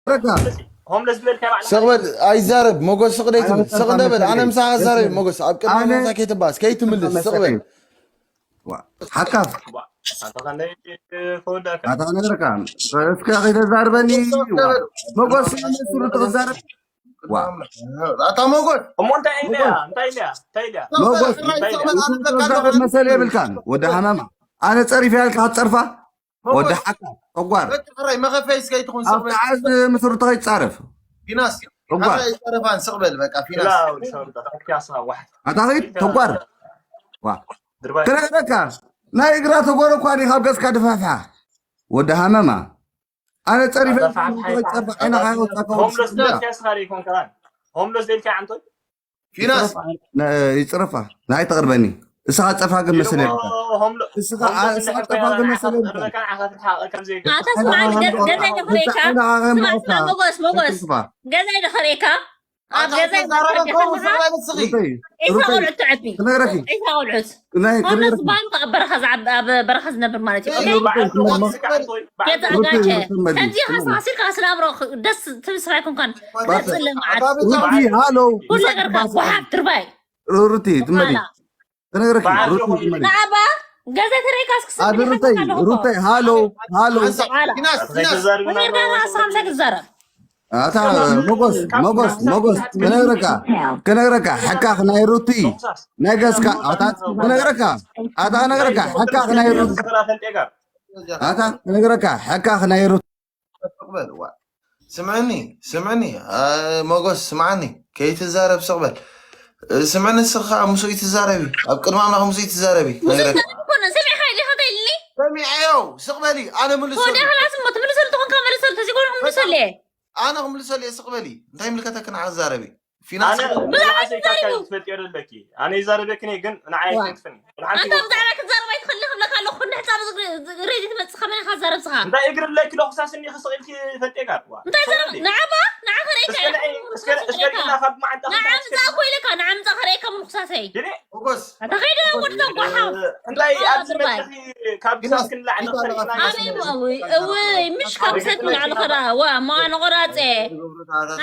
ረካ ሆምለስ ዝበልካ ባዕልኻ ስቕ በል ኣይዛረብ ሞጎስ ስቕ ደይ ትብል ስቕ እንደ በል ኣነ ምሳኻ ዛረብ ሞጎስ ኣብ ቅድሚ ኣነ- ምሳኻ ከይትባስ ከይትምልስ ስቕ በል ዋ፣ ሓካፍ ኣንተ ከንደይ ክወዳእካ ኣታ ነገርካ እስከ ከይተዛርበኒ ዋ፣ መጎስ ስሩ ተዛረብ ዋ፣ ኣታ ሞጎስ እሞ እንታይ ኢልያ እንታይ ኢልያ እንታይ ኢልያ መጎስ እንታይ ኢልያ ተዛረብ መሰል የብልካን ወደ ሃመማ ኣነ ጸሪፍ ያልካ ኣትጸርፋ ወደ ሓካ ተጓር በቃ ሕራይ መኸፈይ እስከ ይትኹን ሰብ ኣብቲ ዓዝ ምስሩ ተኸይትጻረፍ ፊናስ ተጓር ሕራይ ጸረፋን ስቕ በል በቃ ፊናስ ላው ሻምጣ ታኪያሳ ዋሕድ ኣታኺድ ተጓር ዋ ድርባይ ክነግረካ ናይ እግራ ተጎረ እኳ ዲ ካብ ገጽካ ድፋፍሓ ወዲ ሃመማ ኣነ ጸሪፈ ጸርፋ ዓይና ካይወጣካ ሆምለስ ደልካ ስኻሪ ይኮን ከራን ሆምለስ ደልካ ዓንቶይ ፊናስ ይጽረፋ ናይ ተቕርበኒ እስኻ ጸፋ ግን መሰለ የብልካ ሆምለስ እስኻ እስኻ ጸፋ ግን መሰለ የብልካ ኣታ ስማዕ ገዛይ ደኸረካ ስማዕ ስማዕ ሞጎስ ሞጎስ ገዛይ ደኸረካ ኣብ ገዛይ ዛረበ ከምኡ ስቕ በል እስኺ ዒስራ ቆልዑት ትዕቢ ክነግረኪ ዒስራ ቆልዑት ናይ ሆምለስ ክነግረኪ ዝበሃሉ ኣብ በረኻ ዝዓብ- ኣብ በረኻ ዝነብር ማለት እዩ ኦኬ? ሩቲ የተኣጋቸ ከምዚ ኢኻ ስማዕስልካ ስናብሮ ደስ ትብል ስራሕ ኣይኮንካን ደስ ዝብል ልምዓት ሩቲ ሃሎ ኩሉ ነገርካ ጓሓፍ ትርባይ ሩቲ ትመዲ ቃላ ክነግረኪ ሩቲ ትመዲ ንዓባ ገዛ ተረይካ እስክስብ ኣድርተይ ሩተይ ሃሎ ሃሎ ፊናስ ፊናስ ወይርዳታ ሳምሳ ክዛረብ ኣታ ሞጎስ ሞጎስ ሞጎስ ክነግረካ ክነግረካ ሕካኽ ናይ ሩቲ ናይ ገዝካ ኣታ ክነግረካ ኣታ ክነግረካ ሕካኽ ናይ ሩቲ ኣታ ክነግረካ ሕካኽ ናይ ሩቲ ስቕ በል ዋ። ስምዕኒ ስምዕኒ አ፣ ሞጎስ ስምዓኒ ከይትዛረብ ስቕ በል እ፣ ስምዕኒ ንስኻ ከዓ ምስኡ ይትዛረቢ ኣብ ቅድሚ ኣምላኽ ምስኡ ይትዛረቢ ነግረካ ሰሚዕካ ኢኻ ተይልኒ ሰሚዐዮ ስቕ በሊ ኣነ ምልሱ ወደ ኸላስ እሞ ትምልሰሉ ተኾንካ መልሰሉ ተዘይኮነ ምልሰለየ ኣነ ክምልሰሉ እየ ስቕ በሊ እንታይ ምልከተክ ንዓ ዛረቢ ፊናንስ ኣነ ንዓሰይ ካካ ትፈልጥዮ ዘለኪ ኣነ ይዛረበክኒ ግን ንዓይ ኣይትንክፍኒ ኣንተ ብዛዕባ ክትዛረብ ኣይትኽእል ክብለካ ኣለኹ ክንዲ ሕፃብ ሬዲ ትመፅእ ከመይ ኢኻ ዛረብ ስኻ እንታይ እግሪ ኣለኪ ዶ ክሳስኒ ክስቕ ኢልኪ ፈልጥየካ እንታይ ዘረብ ንዓባ ንዓ ከርእየካ እስከ ርእና ካብ መዓንጣ ንዓ ምፃእ እኮ ኢለካ ንዓ ምፃእ ከርእየካ ምንኩሳሰይ ሞጎስ ተኸይደ ወድካ ጓሓፍ እንታይ ኣብዚ መድረኺ ካብ ክሳስ ክንላዕ ንኽእል ኢና ኣበይ እውይ ምሽ ካብ ክሳት ንላዕሊ ኸዳ ዋ መቓ ንቆራፀ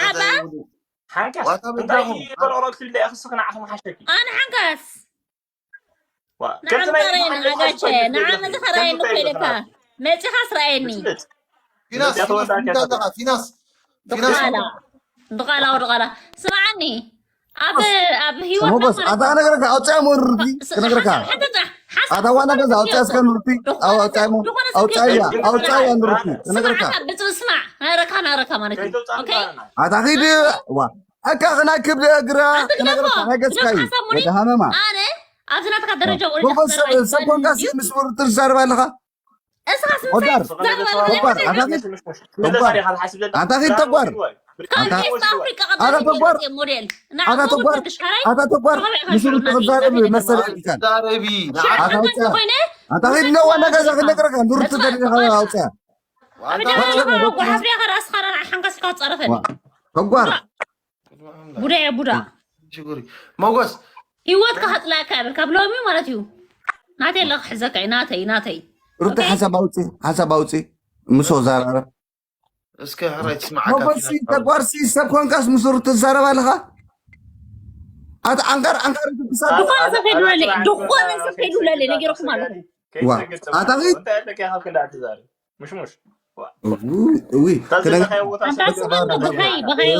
ኣባ ሓንካስ እንታይ በርኦሮ ክትብል እያ ክስኽ ንዓኹም ሓሸኪ ኣነ ሓንካስ ከምቲ ናይ ንዓምፀኸረየ ንዓመ ዝኸረየ ንኮይለካ መፂኻስ ረኣየኒ ፊናስ ፊናስ ፊናስ ፊናስ ድቓላ ድቓላ ድቓላ ስምዓኒ ኣብ ኣብ ህይወት ሞጎስ ኣታ ክነግረካ ኣውፅያ ሞ ንሩቲ ክነግረካ ኣታ ዋና ገዛ ኣውፅያ እስከ ንሩቲ ኣውፅያ ሞ ኣውፅያ እያ ኣውፅያ እያ ንሩቲ ክነግረካ ብፅብ ስማዕ ናረካ ናረካ ማለት እዩ ኦኬ ኣታ ኺድ ዋ ኣካ ክናይ ክብዲ እግራ ክነግረካ ናይ ገፅካ እዩ ወደ ሃመማ ኣነ ኣብዚ ናትካ ደረጃ ሞጎስ ሰብ ኮንካ ምስ ንሩቲ ትዛረብ ኣለኻ እስኻስ ተጓር ምሳይ ተጓር ኣታ ኺድ ተጓር ኣታ ኺድ ተጓር ኣታ ተጓር ኣታ ተጓር ኣታ ተጓር ምስ ንሩቲ ክዛረብ መሰለ ይብልካን ዛረቢ ኣታ ኣውፅያ ኣታ ኺድ ነዋ ነገዛ ክነግረካ ንሩቲ ተደኻ ኣውፅያ ተጓር ቡዳ እየ ቡዳ ሽጉሪ ሞጎስ ህይወትካ ከፅላካ እብል ካብ ሎሚ ማለት እዩ ናተይ ለክ ሕዘካ እዩ ናተይ ናተይ ሩቲ ሓሳብ ኣውፂ ሓሳብ ኣውፂ ምሶ ዛራረብ እስከ ሕራይ ትስማዓካ ሞጎሲ ተጓርሲ ሰብ ኮንካስ ምስ ሩቲ ትዛረብ ኣለኻ ኣቲ ዓንካር ዓንካር ትብሳ ዝኾነ ሰብ ከይዱለለ ዝኾነ ሰብ ከይዱለለ ነጊረኩም ኣለኹ ዋ ኣታ ኺድ እንታይ ኣለካ ካብ ክንዳ ትዛረብ ምሽሙሽ እዊ ክነግ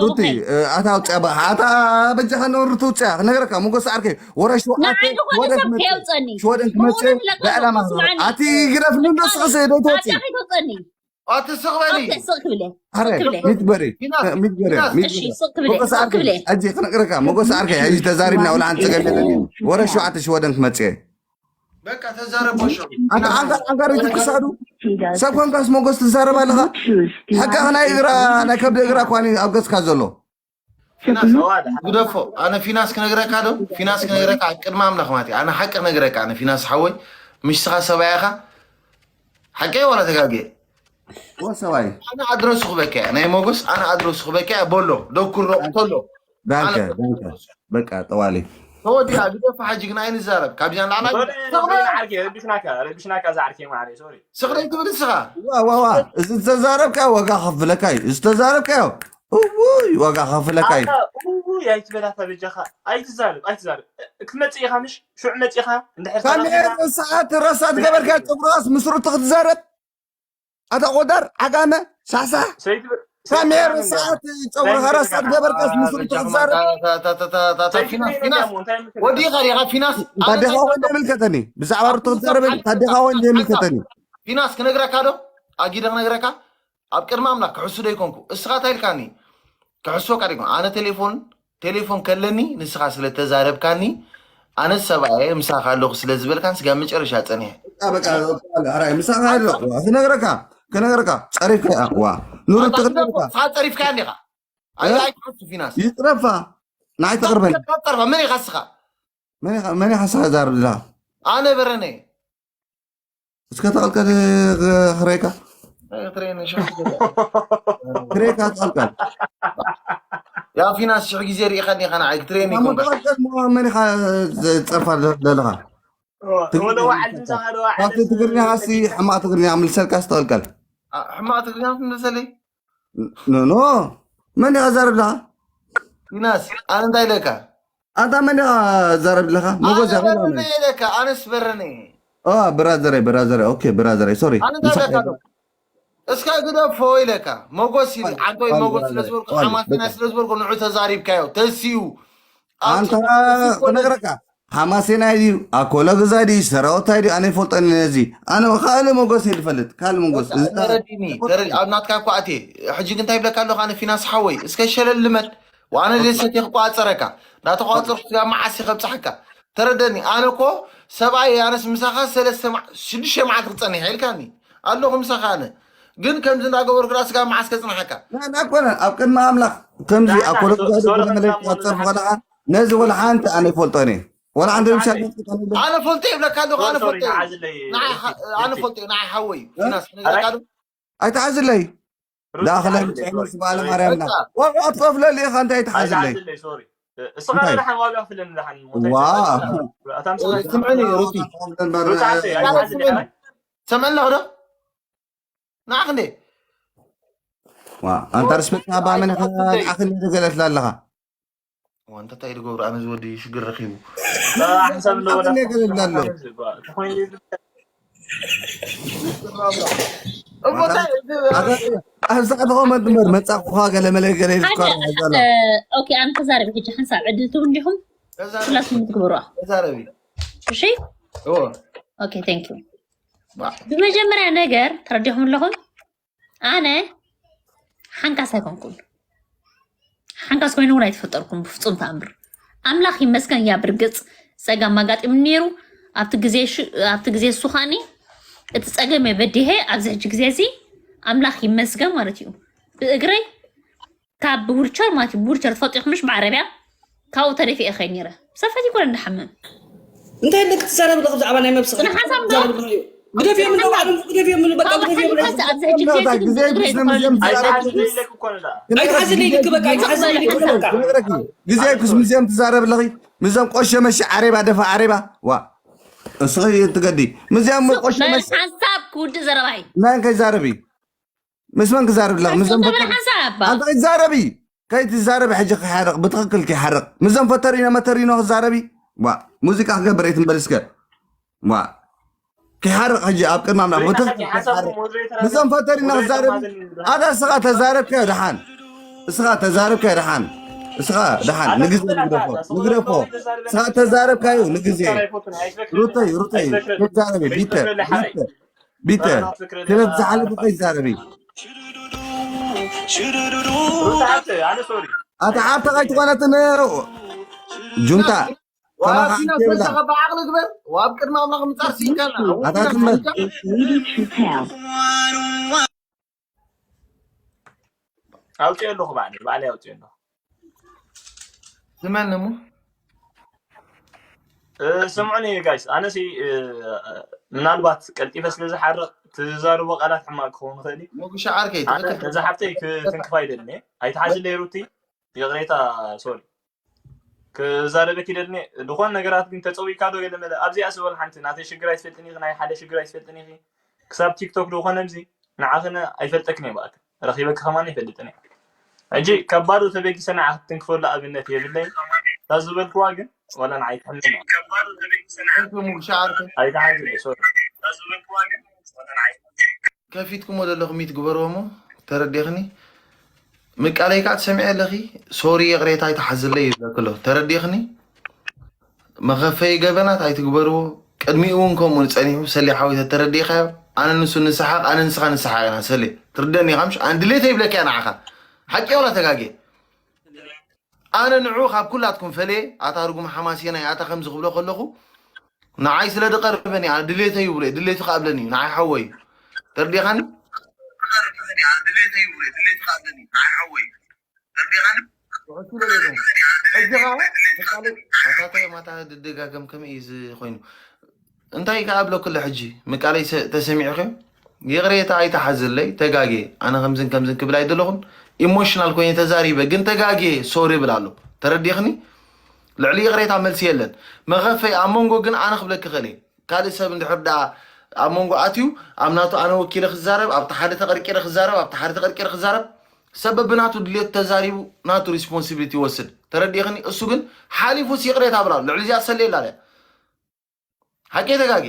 ሩቲ ኣታ ኣውፅያ በቃ ኣታ በጃኻ ንሩቲ ውፅያ ክነግረካ ሞጎስ ዓርከይ ወረ ሸውዓተ ንዓይ ዝኾነ ሰብ ከየውፀኒ ሽወደን ክመፅእ ብዕላማ ኣቲ ግደፍኒ እንዶ ስቕስ ዶ ትወፂ ከይትወፀኒ ኣቲ ስቕ በሊ ስቕ ክብለ ኣረ ክብለ ሚት በሪ ፊናስ ሚት በሪ ፊናስ ሚት እሺ በሪ ስቕ ክብለ ሞጎስ ስቕ ዓርከይ ክብለ ሕጂ ክነግረካ ሞጎስ ዓርከይ ሕጂ ተዛሪብና ወላ ሓንቲ ፀገም የለን እዩ ወረ ሸውዓተ ሽወደን ክመፅእ እየ በቃ ተዛረቦ ሸው ኣንተ ዓንጋር ዓንጋር እቲ ክሳዱ ሰብ ኮንካስ ሞጎስ ትዛረብ ኣለኻ ሕጋኽ ናይ እግራ ናይ ከብዲ እግራ እኳ ኣብ ገጽካ ዘሎ ፊናስ ግደፎ ኣነ ፊናስ ክነግረካ ዶ ፊናስ ክነግረካ ቅድሚ ኣምላኽ ማለት እዩ ኣነ ሓቂ ክነግረካ ኣነ ፊናስ ሓወይ ምሽኻ ሰብኣይ ኢኻ ሓቂ ዋላ ተጋግየ ወ ሰብኣይ ኣነ ኣድረሱ ክበካ እያ ናይ ሞጎስ ኣነ ኣድረሱ ክበካ እያ በሎ ደኩሮ ተሎ ዳንከ ዳንከ በቃ ጠዋሊ ተወዲኣ ግደፋ። ሕጂ ግን ኣይንዛረብ። ካብዚኣ ንላዕሊ ኣይንዛረብ። ዓርኬ ረቢሽናካ ረቢሽናካ እዛ ዓርኬ ማዕረ ሶሪ። ስቕ ደይ ትብል ንስኻ። ዋ ዋ ዋ፣ እዚ ዝተዛረብካዮ ዋጋ ከፍለካ እዩ። እዚ ዝተዛረብካዮ እውይ ዋጋ ከፍለካ እዩ። ኣይትበላታ በጃኻ። ኣይትዛረብ ኣይትዛረብ። ክትመፅእ ኢኻ ምሽ ሽዑ መፂኻ እንድሕር ካሜራ ሰዓት ረሳት ገበርካ ፀጉራስ ምስሩ ትክትዛረብ ኣታ ቆዳር ዓጋመ ሳሳ ካሜራ ሰዓት ፀጉርካ ረሳት ገበርካስ ምስሩ ትክትዛረብ ወዲኻ ዲኻ ፊናስ ታዴኻ ወይ ይምልከተኒ ብዛዕባ ሩ ትክትዛረብ ታዴኻ ወይ ይምልከተኒ ፊናስ ክነግረካ ዶ ኣጊደ ክነግረካ ኣብ ቅድሚ ኣምላክ ክሕሱ ዶ ይኮንኩ እስኻ እንታይ ኢልካኒ ክሕሶካ ዶ ይኮን ኣነ ቴሌፎን ቴሌፎን ከለኒ ንስኻ ስለ ተዛረብካኒ ኣነ ሰብኣየ ምሳኻ ኣለኹ ስለ ዝበልካን ስጋ መጨረሻ ፀኒሐ ምሳኻ ኣሎ ክነግረካ ክነግረካ ፀሪፍካ ዋ ኑሩ ትክትልካ ጸሪፍካ እንዲኻ ኣይትሓስብ ፊናስ ይፅረፋ ንዓይ ተቅርበኒ ጸርፋ መን ኢኻ ስኻ መን ኢኻ ስኻ ዛርብ ዘለኻ ኣነ በረነ እስከ ተቐልቀል ክረይካ ክረይካ ተቐልቀል ያ ፊናስ ሽሕ ግዜ ሪኢኻኒ ኢኻ ንዓይ ክትረየኒ ይኮንካ መን ኢኻ ዝፀርፋ ዘለኻ ካብቲ ትግርኛ ሃሲ ሕማቅ ትግርኛ ምልሰልካ ስተቐልቀል ሕማቅ ትግርኛ ትምልሰለይ ኖ መን ኢኻ ዛረብ ኣለኻ ፊናስ ኣነ እንታይ ኢለካ ኣንታ መን ኢኻ ዛረብ ኣለኻ መጎስ ኢለካ ኣነስ በረነ ብራዘረይ ብራዘረይ ኦኬ ብራዘረይ ሶሪ እስካ ግደፎ ኢለካ መጎስ ኢሉ ዓንቶይ መጎስ ስለ ዝበልኩ ሓማትና ስለ ዝበልኩ ንዑ ተዛሪብካዮ ተስዩ ኣንታ ክነግረካ ሓማሴናይ ድዩ ኣኮለ ግዛይ ድዩ ሰራወታይ ድዩ ኣነ ይፈልጠኒ ነዚ ኣነ ካልእ መጎስ እየ ዝፈልጥ ካልእ መጎስ ተረዲኒ ተረዲ ኣብ ናትካ እኳ ኣትየ ሕጂ ግን እንታይ ይብለካ ኣለኹ ኣነ ፊናስ ሓወይ እስከ ሸለል ልመድ ዋነ ደሰት ክቋፀረካ እንዳተቋፀርኩ ስጋ መዓስ ከብፅሓካ ተረደኒ ኣነ እኮ ሰብኣይ ኣነስ ምሳኻ ሰለስተ ሽዱሽተ መዓልቲ ክፀንሕ ኢልካኒ ኣለኹ ምሳኻ ኣነ ግን ከምዚ እንዳገበርኩ ዳ ስጋ መዓስ ከፅንሓካ ኣይኮነን ኣብ ቅድሚ ኣምላኽ ከምዚ ኣኮለ ግዛይ ድዩ መለክት ትቋፀር ከለኻ ነዚ ወላ ሓንቲ ኣነ ይፈልጦን እየ ወላ ሓንቲ ርብሻ ኣነ ፈልጦ ይብለካ ኣለኹ ኣነ ፈልጦ ኣነ ፈልጦ ንዓይ ሓወይ ፊናስ ክነግረካ ዶ ኣይትሓዝለይ ዳኣኽለ ብፅዕምር ስብኣለ ማርያምና ዋጋ ትከፍለሉ ኢኻ እንታይ ኣይትሓዝለይ እስኻ ደሓን ዋጋ ክፍለኒ ደሓን ስምዕኒ ሩቲ ሰምዕና ዶ ንዓኽ እንዴ ኣንታ ሪስፔክት ሃባ መን ንዓኽ ገለት ኣለኻ ዋንታ እንታይ ዝገብሩ ኣነ ዝወዲ ሽግር ረኺቡ ሓሳብ ኣለዎ ገለት ኣሎ ኣብዛ ተኾመ ድመር መጻኹኻ ገለ መለ ገለ ኢልካ ኦኬ ኣነ ክዛረብ ሕጂ ሓንሳብ ዕድል ትህቡ እንዲኹም ኩላትኩም ትግበሩዋ ተዛረቢ እሺ ኦኬ ቴንክ ዩ ብመጀመርያ ነገር ተረዲኹም ኣለኹም ኣነ ሓንካስ ኣይኮንኩን ሓንካስ ኮይኑ እውን ኣይተፈጠርኩም ብፍፁም ተኣምር ኣምላኽ ይመስገን እያ ብርግፅ ፀጋም ኣጋጢሙ ነይሩ ኣብቲ ግዜ እሱ ከዓኒ እቲ ፀገም በዲሀ ኣብዚ ሕጂ ግዜ እዚ ኣምላኽ ይመስገን ማለት እዩ ብእግረይ ካብ ብውልቸር ማለት እዩ ብውልቸር ትፈልጡ ኢኹም ምሽ ብዓረብያ ካብኡ ተደፊ እየ ከይድ ነይረ ሰፈት ይኮነ እንዳሓመም እንታይ ኣለክ ትዛረብ ኣለክ ብዛዕባ ናይ መብስቕ ንሓሳብ ግደፍ የምሉ ባዕሎም ግደፍ የምሉ በቃ ግደፍ የምሉ ኣይትሓዝለይ ልክ በቃ ኣይትሓዝለይ ልክ በቃ ግዜ ኩስ ምዝኦም ትዛረብ ኣለኺ ምዞም ቆሸ መሺ ዓሬባ ደፋ ዓሬባ ዋ እስኺ ትገዲ ምዝኦም ቆሸ መሺ ሓንሳብ ክውድእ ዘረባይ ናይ ከይዛረብ እዩ ምስ መን ክዛረብ ኣለኻ? ምስ ዘንፈተሪ ኣንተ ክዛረቢ ከይትዛረቢ ሕጂ ክሓርቕ ብትኽክል ክሓርቕ ምስ ዘንፈተሪኖ መተሪኖ ክዛረቢ ዋ ሙዚቃ ክገብር እየ ትንበል እስከ ዋ ክሓርቕ ሕጂ ኣብ ቅድሚ ኣምላኽ ብትኽክል ክሓርቕ ምስ ዘንፈተሪኖ ክዛረቢ ኣታ እስኻ ተዛረብካዮ ደሓን እስኻ ተዛረብካዮ ደሓን እስኻ ደሓን ንግዜ ንግደፎ ንግደፎ እስኻ ተዛረብካዮ ንግዜ ሩተይ ሩተይ ተዛረቢ ቢተ ቢተ ቢተ ክለት ዝሓለፈ ከይዛረብ እዩ ኣቲ ዓርተ ከይትኾነትን ጁንታ ከማኻ ዓርተ የብላ ብዓቕሊ ግበር ኣብ ቅድሚ ኣምላኽ ምፃር ስኢንካና ኣታ ትመት ኣውፅኦ ኣለኹ ባዕለይ ባዕለይ ኣውፅኦ ኣለኹ ዝመን እሞ ስምዑኒ ጋይስ ኣነሲ ምናልባት ቀልጢፈ ስለ ዝሓርቕ ትዛርቦ ቃላት ሕማቅ ክኸውን ይኽእል እዩ ሞጉሻ ዓርከይ ነዛ ሓፍተይ ክትንክፋ ይደልኒ ኣይትሓዝለይ ሩቲ ይቕሬታ ሶሪ ክዛረበኪ ደልኒ። ዝኾነ ነገራት ግን ተጸዊካ ዶ ገለ መለ ኣብዚኣ ዝበል ሓንቲ ናተይ ሽግር ኣይትፈልጥን ኢኺ፣ ናይ ሓደ ሽግር ኣይትፈልጥን ኢኺ። ክሳብ ቲክቶክ ዶ ኮነ ኣብዚ ንዓኽነ ኣይፈልጠክን እየ ብኣካ ረኺበኪ ከማን ኣይፈልጥን እየ። ሕጂ ካብ ባዶ ተበጊሰ ንዓኺ ክትንክፈሉ ኣብነት የብለይ። እታ ዝበልክዋ ግን ዋላ ንዓይ ትሕምና ኣይትሓዚ ሶሪ ከፊትኩሞ ዘለኹም ይትግበርዎ እሞ ተረዲኽኒ። ምቃለይ ከዓ ትሰምዒ ኣለኺ። ሶሪ ይቕሬታ ኣይትሓዝለይ ይብለኪ ኣሎ። ተረዲኽኒ። መኸፈይ ገበናት ኣይትግበርዎ። ቅድሚኡ እውን ከምኡ ጸኒሑ ሰሌ ሓወይ ተተረዲእካዮ። ኣነ ንሱ ንሰሓቕ ኣነ ንስኻ ንሰሓቕ ኢና ሰሌ። ትርደኒ ኢኻ ምሽ? ኣነ ድሌት ይብለኪ እያ ንዓኻ። ሓቂ ወላ ተጋጌ። ኣነ ንዑ ካብ ኩላትኩም ፈለየ ኣታ ርጉም ሓማሴናይ ኣታ ከምዚ ክብሎ ከለኹ ንዓይ ስለ ዝቐርበኒ ኣነ ድሌተይ ይብሎ ድሌቱ ክኣብለኒ እዩ ንዓይ ሓወይ እዩ ተርዲኻኒ ሕጂ ኸዓ ምቃለይ ኣታታይ ማታ ድደጋገም ከመይ እዩ ዝኮይኑ እንታይ ከዓ ኣብለኩለ ሕጂ ምቃለይ ተሰሚዑ ከ ይቕሬታ ኣይተሓዝለይ ተጋጌ ኣነ ከምዝን ከምዝን ክብል ኣይደለኹን ኢሞሽናል ኮይነ ተዛሪበ ግን ተጋጌ ሶሪ ይብል ኣሎ ተረዲኽኒ ልዕሊ ይቕሬታ መልሲ የለን መኸፈይ ኣብ መንጎ ግን ኣነ ክብለኪ ክእል እየ ካልእ ሰብ እንድሕር ደኣ ኣብ መንጎ ኣትዩ ኣብ ናቱ ኣነ ወኪለ ክዛረብ ኣብቲ ሓደ ተቐርቂረ ክዛረብ ኣብቲ ሓደ ተቐርቂረ ክዛረብ ሰብ በብናቱ ድልየት ተዛሪቡ ናቱ ሪስፖንሲቢሊቲ ይወስድ ተረዲኽኒ እሱ ግን ሓሊፉስ ይቕሬታ ብላ ልዕሊ እዚኣ ሰልየላ ድያ ሓቂ ተጋጌ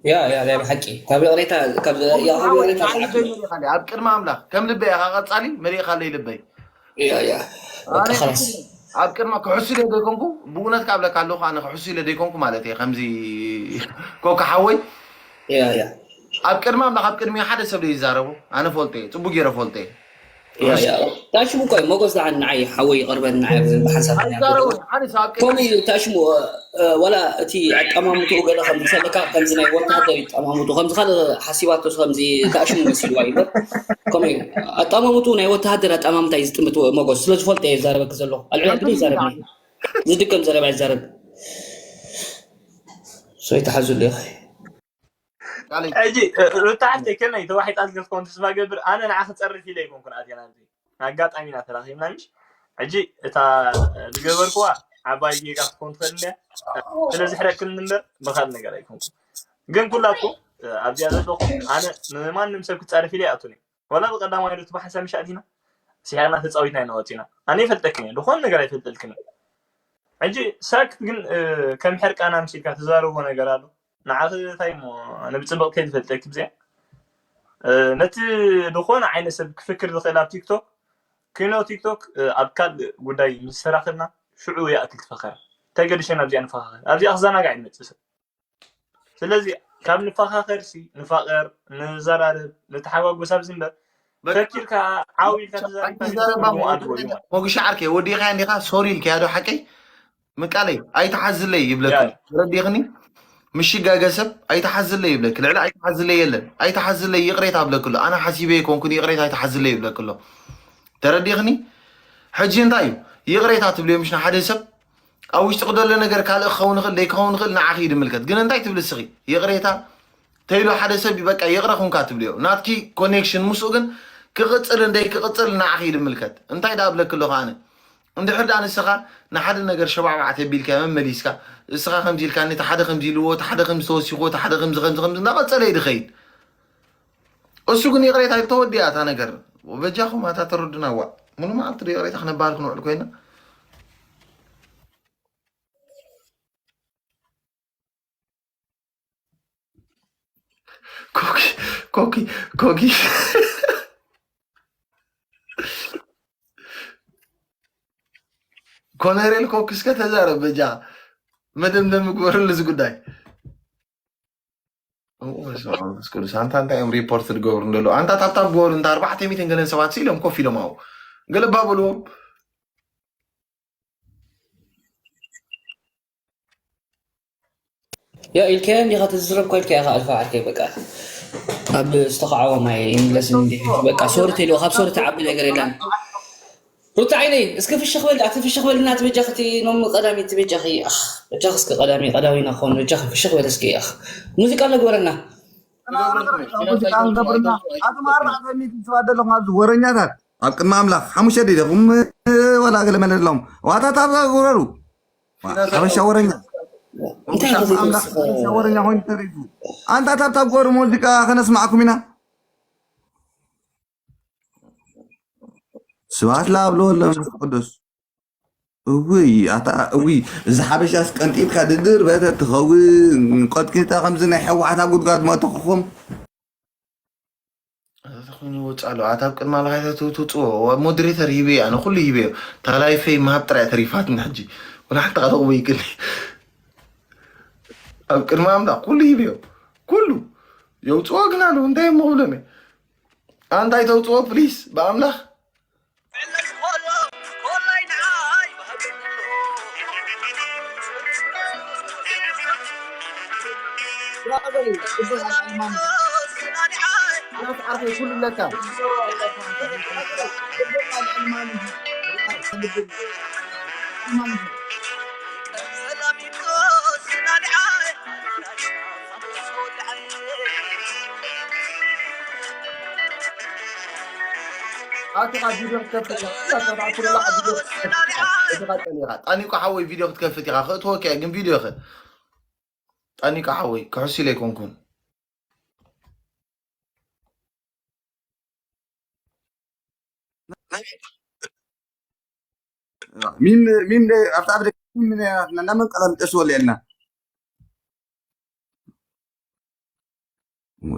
ያ ያ ናይ ብሓቂ ካብ ይቕሬታ ካብ ያ ካብ ይቕሬታ ዝዓቢ ኣብ ቅድሚ ኣምላኽ ከም ልበይ ኢኻ ቀጻሊ መሊእኻለይ ልበይ ያ ያ በቃ ኣነ خلاص ኣብ ቅድሚ ክሕሱ ዶ ዘይኮንኩ ብእውነት ካብለካ ኣለኹ ኣነ ክሕሱ ኢለ ዘይኮንኩ ማለት እየ ከምዚ ኮካ ሓወይ ያ ያ ኣብ ቅድሚ ኣምላኽ ኣብ ቅድሚ ሓደ ሰብ ዘይዛረቡ ኣነ ፈልጦ እየ ጽቡቅ ገይረ ፈልጦ እየ ያ ያ ታሽሙ ቆይ ሞጎስ ደሓን ንዓይ ሓወይ ይቐርበን ንዓይ ኣብዚ ብሓንሳብ ኢና ኣይዛረቡ ሓደ ሰብ ኣብ ቅድሚ ኮሚ ታሽሙ እ፣ ወላ እቲ ኣጠማምትኡ ገለ ከም ዝሰለካ ከምዚ ናይ ወታሃደር ይጠማምቱ ከምዚ ካልእ ሓሲባቶስ ከምዚ ታሽሙ መሲልዋ እዩ እምበር ከመይ ኣጠማምትኡ ናይ ወታሃደር ኣጠማምታ እዩ ዝጥምት ሞጎስ ስለ ዝፈልጦ እየ ዝዛረበኪ ዘለኹ ኣልዕላ ግን ይዛረብ ዝድገም ዘረባ ይዛረብ ሰው ይተሓዙ ኣለኹ ቃለይ ሕጂ ሩታ ሓፍተይ ከመይ ተዋሒጣት ክትከውን ተስፋ ገብር ኣነ ንዓ ክፀርፍ ኢለ ኣይኮንኩን ኣትያ ናብዚ ኣጋጣሚ ኢና ተራኺብና ምሽ ሕጂ እታ ዝገበርክዋ ዓባይ ጌጋ ክትከውን ትኽእል እንድያ ስለ ዝሕረቅክኒ እምበር ብኻል ነገር ኣይኮንኩን ግን ኩላትኩም ኣብዚኣ ዘለኹም ኣነ ንማንም ሰብ ክፃርፍ ኢለ ይኣቱን እዩ ዋላ ብቀዳማይ ዶ ትባሓንሳ ምሽ ኣቲና ስሒቕና ተፃዊትና ኢና ወፂና ኣነ ይፈልጠክን እየ ዝኾነ ነገር ኣይፈልጠልክን እዩ ሕጂ ሳክት ግን ከም ሕርቃና ምሲልካ ትዛረቦ ነገር ኣሎ ንዓኺ እንታይ እሞ ኣነ ብፅብቕቲ እየ ዝፈልጠኪ ብዚኣ ነቲ ዝኾነ ዓይነት ሰብ ክፍክር ዝኽእል ኣብ ቲክቶክ ኪኖ ቲክቶክ ኣብ ካልእ ጉዳይ ምስ ተራኽብና ሽዑ ይኣክል ትፈኸር እንታይ ገዲሸና ኣብዚኣ ንፈኻኸር ኣብዚኣ ክዘናጋዕ እዩ ዝመፅእ ሰብ ስለዚ ካብ ንፈኻኸር ሲ ንፋቐር ንዘራረብ ንተሓጓጎስ ኣብዚ እምበር ፈኪርካ ዓው ኢልካ ተዛሪብካ ዘረባ ሞግሻ ዓርከይ ወዲኻያ እንዲኻ ሶሪ ኢልካያ ዶ ሓቀይ ምቃለይ ኣይተሓዝለይ ይብለክ ተረዲኽኒ ምሽጋገ ሰብ ኣይተሓዝለይ ይብለክ ልዕሊ ኣይተሓዝለይ የለን ኣይተሓዝለይ ይቕሬታ ኣብለክሎ ኣነ ሓሲበ ይኮንኩን ይቕሬታ ኣይተሓዝለይ ይብለክሎ ተረዲኽኒ ሕጂ እንታይ እዩ ይቕሬታ ትብልዮ ምሽ ንሓደ ሰብ ኣብ ውሽጢ ክደሎ ነገር ካልእ ክኸውን ይኽእል ደይክኸውን ይኽእል ንዓኺ እዩ ዝምልከት ግን እንታይ ትብል እስኺ ይቕሬታ ተይሉ ሓደ ሰብ በቃ ይቕረ ኩንካ ትብልዮ ናትኪ ኮኔክሽን ምስኡ ግን ክቕፅል እንደይ ክቕፅል ንዓኺ እዩ ዝምልከት እንታይ ዳ እብለኪ ኣለኹ ኣነ እንድሕር ደኣ ንስኻ ንሓደ ነገር ሸባዕባዕ ተቢልካ መመሊስካ እስኻ ከምዚ ኢልካኒ እቲ ሓደ ከምዚ ኢልዎ እቲ ሓደ ከምዚ ተወሲኽዎ እቲ ሓደ ከምዚ ከምዚ ከምዚ እናቐፀለ እዩ ዝኸይድ እሱ ግን ይቕሬታ ኢሉ ተወዲኣ እታ ነገር በጃኹም ኣታ ተረዱና ዋእ ሙሉ መዓልቲ ዶ ይቕሬታ ክነባሃል ክንውዕል ኮይና ኮኪ ኮኪ ኮኪ ኮነሬል ኮኪ እስከ ተዛረብ በጃ መደምደሚ ግበርሉ እዚ ጉዳይ መንፈስ ቅዱስ ኣንታ እንታይ እዮም ሪፖርት ዝገብሩ እንደለዉ ኣንታ ታብታብ ግበሩ እንታ ኣርባዕተ ሚትን ገለን ሰባት ኢሎም ኮፍ ኢሎም ኣው ገለባ በልዎም ያ ኢልካዮ እንዲኻ ትዝረብ ኮይልካ ኢኻ ኣልፋ ዓርከይ በቃ ኣብ ዝተቃወማ ይምለስ እንዲ በቃ ሶሪ ተልዎ ካብ ሶሪ ተዓቢ ነገር የለን ሩታ ዓይነይ እስኪ ፍሽኽ በል ኣቲ ፍሽኽ በልና ትበጃኺ እቲ ኖሚ ቀዳሚ ትበጃኺ ኣኽ በጃኺ እስኪ ቀዳሚ ቀዳሚና ክኾን በጃኺ ፍሽኽ በል እስኪ ኣኽ ሙዚቃ ነግበረና ሙዚቃ ንገብርና ኣቶም ኣርባዕተ ሚእቲ ሰባት ዘለኹም ኣብዚ ወረኛታት ኣብ ቅድሚ ኣምላኽ ሓሙሽተ ደይ ደኹም ዋላ ገለ መለ ኣለዎም። ዋታ ታብታ ግበሩ። ሓበሻ ወረኛ። እንታይ ኣብ ኢኻ ኣምላኽ ዘይትወስኸ? ሓበሻ ወረኛ ኮይኑ ተሪፉ። ኣንታ ታብታ ግበሩ፣ ሙዚቃ ከነስማዕኩም ኢና። ስብሐት ለኣብ ለወልድ ለመንፈስ ቅዱስ። እውይ ኣታ እውይ፣ እዚ ሓበሻስ ቀንጢጥካ ድድር በተ ትኸውን። ቆጥቂጣ ከምዚ ናይ ሕወሓት ኣብ ጉድጓድ መተኹኹም። እዚ ኮይኑ ይወፅእ ኣሎ። ኣታ ኣብ ቅድሚ ኣምላኻይታ ትውፅዎ ሞዴሬተር ሂበዮ፣ ኣነ ኩሉ ሂበዮ። ታላይፈይ ምሃብ ጥራይ ተሪፋትኒ ሕጂ። ወላ ሓንቲ ቃል ክቕበል ይክእል። ኣብ ቅድሚ ኣምላኽ ኩሉ ሂበዮ። ኩሉ የውፅዎ ግን ኣለዉ። እንታይ እሞ ክብሎም እየ? ኣንታይ ተውፅዎ ፕሊስ ብኣምላኽ። ኣቲኻ ቪድዮ ክትከፍት ኢኻ። ኣቲኻ ቪድዮ ክትከፍት ኢኻ። ኣቲኻ ጠኒኻ። ጠኒቆ ሓወይ ቪድዮ ክትከፍት ኢኻ። ክእትወካ እየ ግን ቪድዮ ኸ ጠኒቆ ሓወይ ክሕሱ ኢለ ኣይኮንኩን። ሚም ሚም ደ ኣብታ ኣብ ደቂ ሚም ደ ናትና ናመን ቀላም ጠስወል ያልና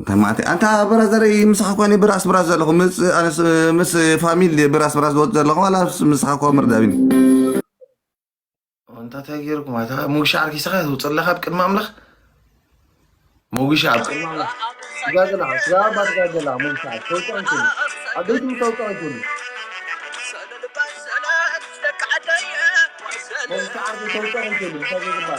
ተማዕቲ ኣንታ ብራዘር ምሳኻ ኳኒ ብራስ ብራስ ዘለኹ ምስ ኣነስ ምስ ፋሚሊ ድየ ብራስ ብራስ ዝወጥ ዘለኹ ዋላ ምስ- ምሳኻ ኳ ምርዳቢን እንታይ ገይርኩም ኣታ ሙግሻ ዓርኪ ስኻ ትውፅለኻ ኣብ ቅድሚ ኣምላኽ። ሙግሻ ኣብ ቅድሚ ኣምላኽ ትጋገላ ትጋባ ትጋገላ ሙግሻ ተውፅኦ ይኮኑ። ዓበይቲ ተውፅኦ ይኮኑ። ሙግሻ ዓርኪ ተውፅኦ ይኮኑ። እንታይ ገይርባ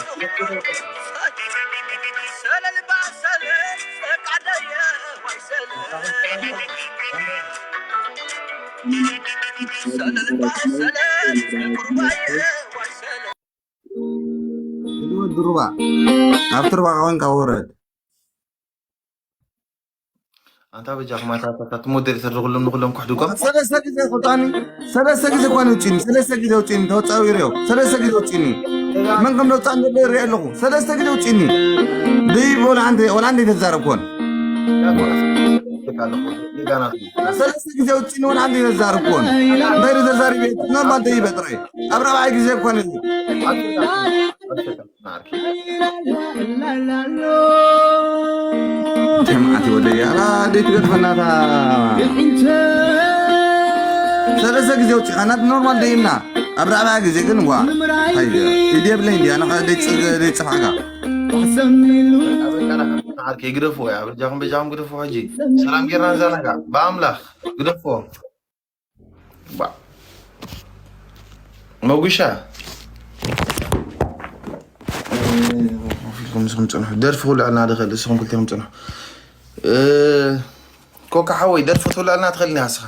ድሩባ ኣብቲ ሩባ ኮንካ ውረድ። ኣንታ በጃኹም ኣታ ኣታ ሞዴሬተር ንኹሎም ንኹሎም ክሕድጎም። ሰለስተ ግዜ ኮታኒ ሰለስተ ግዜ ኮን ውጭኒ ሰለስተ ግዜ ውጭኒ ተወፃዊ ሪኦ ሰለስተ ግዜ ውጭኒ መን ከም ደውፃ ንርኢ ኣለኹ ሰለስተ ግዜ ውጭኒ ድይ ወላ ኣንተ ወላ ኣንተ ተዛረብ ኮን ሰለስተ ግዜ ውጭኒ ወላ ኣንተ ተዛረብ ኮን እንታይ ተዛሪበ ኖርማል ደይበ ጥራይ ኣብ ራብዓይ ግዜ ኮን እዚ ዓርኪ ተማዓት ወደይ ኣላ ደይ ትገድፈናታ ሰለስተ ግዜ ውፅእ ኣናት ኖርማል ደይምና ኣብ ራብዓ ግዜ ግን ዋ ኢድ የብለይ እንዲ ኣነ ደይ ፅፍዓካ ዓርኪ ግደፍዎ ያ በጃኹም በጃኹም ግደፍዎ ሕጂ ሰላም ጌርና ንዛናጋ ብኣምላኽ ግደፍዎ ባ- መጉሻ ፊልኩም ንስኹም ፅንሑ ደርፊ ክልዕልና ድኽእል እስኹም ክልቴኹም ፅንሑ እ፣ ኮካ ሓወይ ደርፊ ትውልዐልና ትኽእል ኢና ስኻ